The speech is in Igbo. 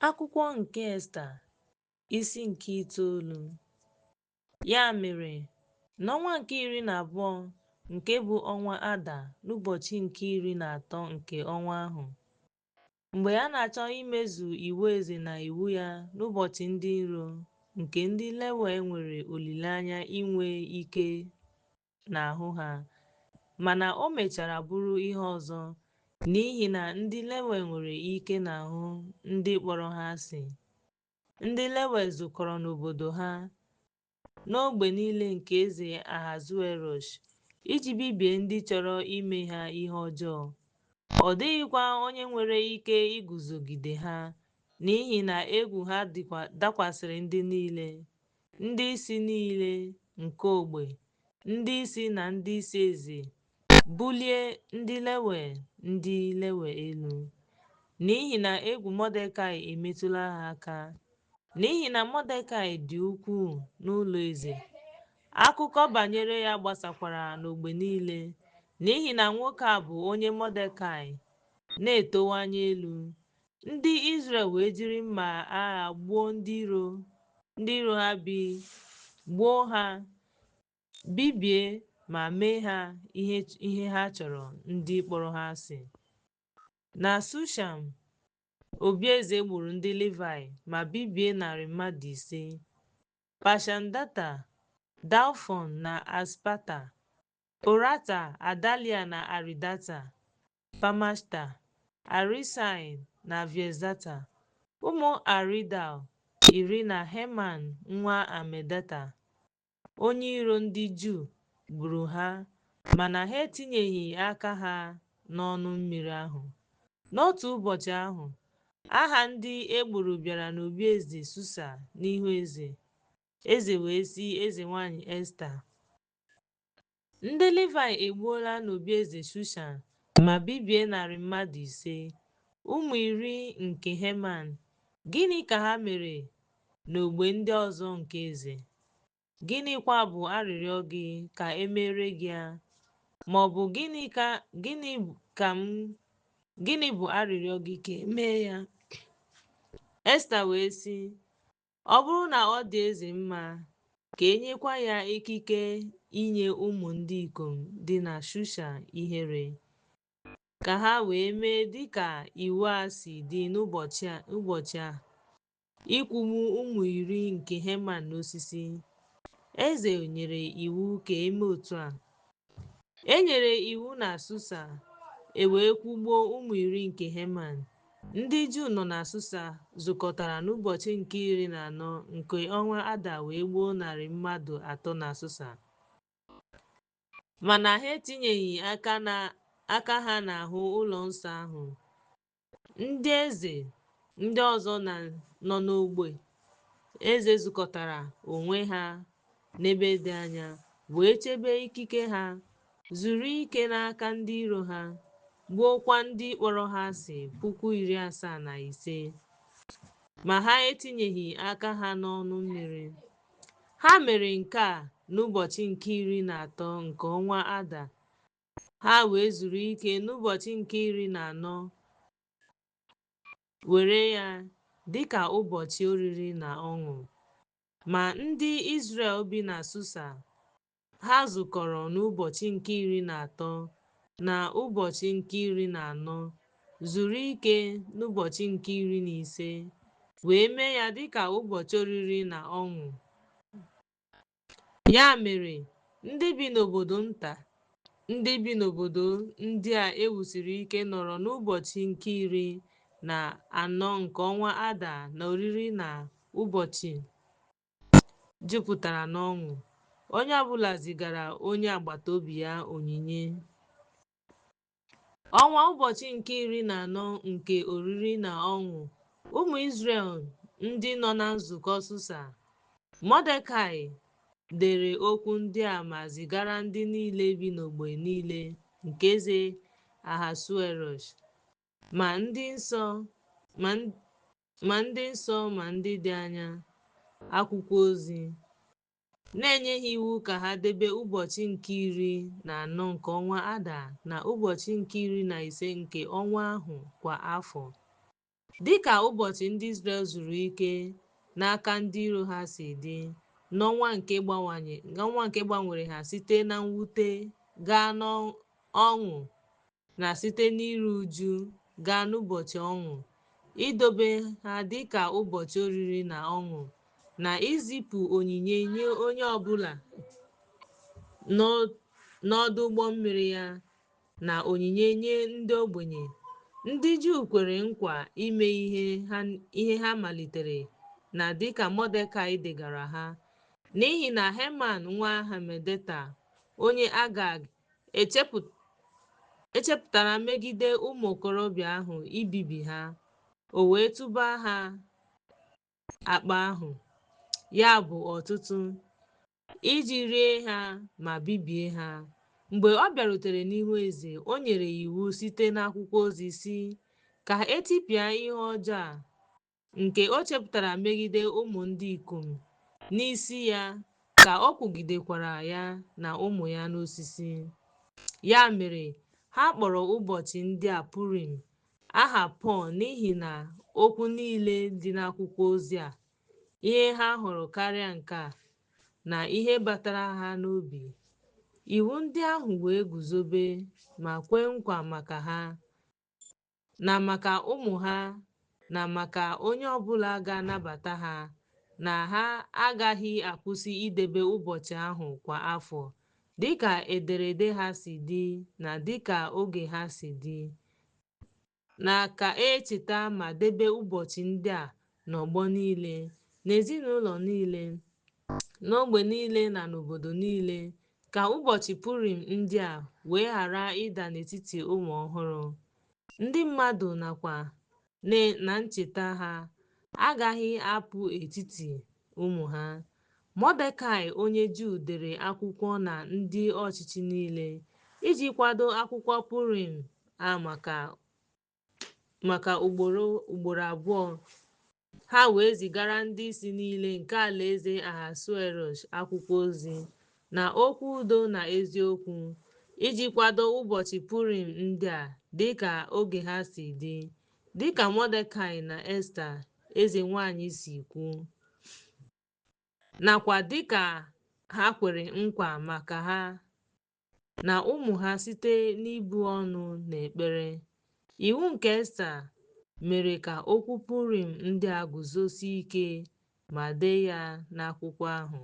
Akwụkwọ nke Esta, isi nke itoolu. Ya mere, n'ọnwa nke 12, nke bụ ọnwa Ada, n'ụbọchị nke 13 nke ọnwa ahụ, mgbe a na-achọ imezu iwu eze na iwu ya n'ụbọchị ndị iro nke ndị Livaị nwere olileanya inwe ike n'ahụ ha, mana o mechara bụrụ ihe ọzọ, n'ihi na ndị Livaị nwere ike n'ahụ ndị kpọrọ ha asị. Ndị Livaị zukọrọ n'obodo ha, n'ogbe niile nke eze Ahasuerọs, iji bibie ndị chọrọ ime ha ihe ọjọọ. Ọ dịghịkwa onye nwere ike iguzogide ha, n'ihi na egwu ha dakwasịrị ndị niile, ndị isi niile nke ogbe, ndị isi na ndị isi eze, bulie ndị Livaị ndị Livaị elu. N'ihi na egwu Mọdekai emetụla ha aka, n'ihi na Mọdekai dị ukwuu n'ụlọ eze. Akụkọ banyere ya gbasakwara n'ogbe niile, n'ihi na nwoke a bụ onye Mọdekai na-etowanye elu. Ndị Izrel wee jiri mma agha gbuo ndị iro ha bi gbuo ha, bibie ma mee ha ihe ha chọrọ ndị kpọrọ ha asị. Na Shushan, obi eze gburu ndị Livaị ma bibie narị mmadụ 5. Pashandata, Dalfon na Aspata, Porata, Adalia na Aridata, Pamashta, Arisai na Vaizata, ụmụ Aridal 10 na Heman nwa Hamedata, onye iro ndị Juu, gburu ha, mana ha etinyeghị aka ha n'ọnụ mmiri ahụ. N'otu ụbọchị ahụ, aha ndị e gburu bịara n'obi eze Susa n'ihu eze. Eze wee sị eze nwanyị Esta, Ndị Livaị egbuola n'obi eze Shushan ma bibie narị mmadụ 5, ụmụ 10 nke Heman. Gịnị ka ha mere n'ogbe ndị ọzọ nke eze? Gịnịkwa bụ arịrịọ gị ka e meere gị ya? Ma ọ bụ gịnị bụ arịrịọ gị ka e mee ya? Esta wee sị, Ọ bụrụ na ọ dị eze mma, ka e nyekwa ya ikike inye ụmụ ndị ikom dị na Shusha ihere, ka ha wee mee dị ka iwu a si dị n'ụbọchị a, ịkwụgbu ụmụ 10 nke Heman n'osisi. Eze nyere iwu ka e mee otu a. E nyere iwu na Susa, e wee kwụgbuo ụmụ 10 nke Heman. Ndị Juu nọ na Susa zukọtara n'ụbọchị nke 14 nke ọnwa Ada wee gbuo narị mmadụ 3 na Susa. Mana ha etinyeghị aka ha n'ahụ ụlọ nsọ ahụ. Ndị eze ndị ọzọ nọ n'ogbe eze zukọtara onwe ha n'ebe dị anya, wee chebe ikike ha, zuru ike n'aka ndị iro ha, gbuokwa ndị kpọrọ ha asị 75,000. Ma ha etinyeghị aka ha n'ọnụ mmiri. Ha mere nke a n'ụbọchị nke 13 nke ọnwa Ada, ha wee zuru ike n'ụbọchị nke 14, were ya dị ka ụbọchị oriri na ọṅụ. Ma ndị Izrel bi na Susa, ha zukọrọ n'ụbọchị nke 13 na ụbọchị nke 14, zuru ike n'ụbọchị nke 15, wee mee ya dị ka ụbọchị oriri na ọṅụ. Ya mere, ndị bi n'obodo nta, ndị bi n'obodo ndị a e wusiri ike nọrọ n'ụbọchị nke 14 nke ọnwa Ada na oriri na ụbọchị jupụtara n'ọṅụ, onye ọbụla zigara onye agbata obi ya onyinye. Ọnwa ụbọchị nke 14 nke oriri na ọṅụ ụmụ Izrel ndị nọ na nzukọ Susa. Mọdekai dere okwu ndị a ma zigara ndị niile bi n'ogbe niile nke eze Ahasuerọs, ma ndị nso ma ndị dị anya, akwụkwọ ozi, na-enye ha iwu ka ha debe ụbọchị nke 14 nke ọnwa Ada na ụbọchị nke 15 nke ọnwa ahụ kwa afọ. Dịka ụbọchị ndị Izrel zuru ike n'aka ndị iro ha si dị, n'ọnwa nke gbanwere ha site na mwute gaa n'ọṅụ, na site n'iru uju gaa n'ụbọchị ọṅụ, idobe ha dịka ụbọchị oriri na ọṅụ, na izipu onyinye nye onye ọbụla n'ọdụ ụgbọ mmiri ya, na onyinye nye ndị ogbenye. Ndị Juu kwere nkwa ime ihe ha malitere na dịka Mọdekai degara ha. N'ihi na Heman nwa Hamedeta, onye Agag, echepụtara megide ụmụ okorobịa ahụ ibibi ha, o wee tụba ha akpa ahụ, ya bụ ọtụtụ, iji rie ha ma bibie ha. Mgbe ọ bịarutere n'ihu eze, o nyere iwu site n'akwụkwọ ozi sị, Ka e tipịa ihe ọjọọ a nke o chepụtara megide ụmụ ndị ikom n'isi ya ka ọ kwụgidekwara ya na ụmụ ya n'osisi. Ya mere, ha kpọrọ ụbọchị ndị a Purim, aha Pọl n'ihi na okwu niile dị n'akwụkwọ ozi a, ihe ha hụrụ karịa nke a, na ihe batara ha n'obi. Iwu ndị ahụ wee guzobe ma kwe nkwa maka ha, na maka ụmụ ha, na maka onye ọbụla ga-anabata ha, na ha agaghị akwụsị idebe ụbọchị ahụ kwa afọ, dịka ederede ha si dị na dịka oge ha si dị, na ka e cheta ma debe ụbọchị ndị a n'ọgbọ niile, n'ezinụlọ niile, n'ogbe niile na n'obodo niile, ka ụbọchị Purim ndị a wee ghara ịda n'etiti ụmụ ọhụrụ. Ndị mmadụ nakwa na ncheta ha agaghị apụ etiti ụmụ ha. Mọdekai onye Juu dere akwụkwọ na ndị ọchịchị niile iji kwado akwụkwọ Purim a maka ugboro abụọ. Ha wee zigara ndị isi niile nke alaeze Ahasuerọs akwụkwọ ozi, na okwu udo na eziokwu, iji kwado ụbọchị Purim ndị a dịka oge ha si dị, dịka Mọdekai na Esta eze nwanyị si kwu, nakwa dịka ha kwere nkwa maka ha na ụmụ ha site n'ibu ọnụ na ekpere. Iwu nke Esta mere ka okwu Purim ndị a guzosie ike ma dee ya n'akwụkwọ ahụ.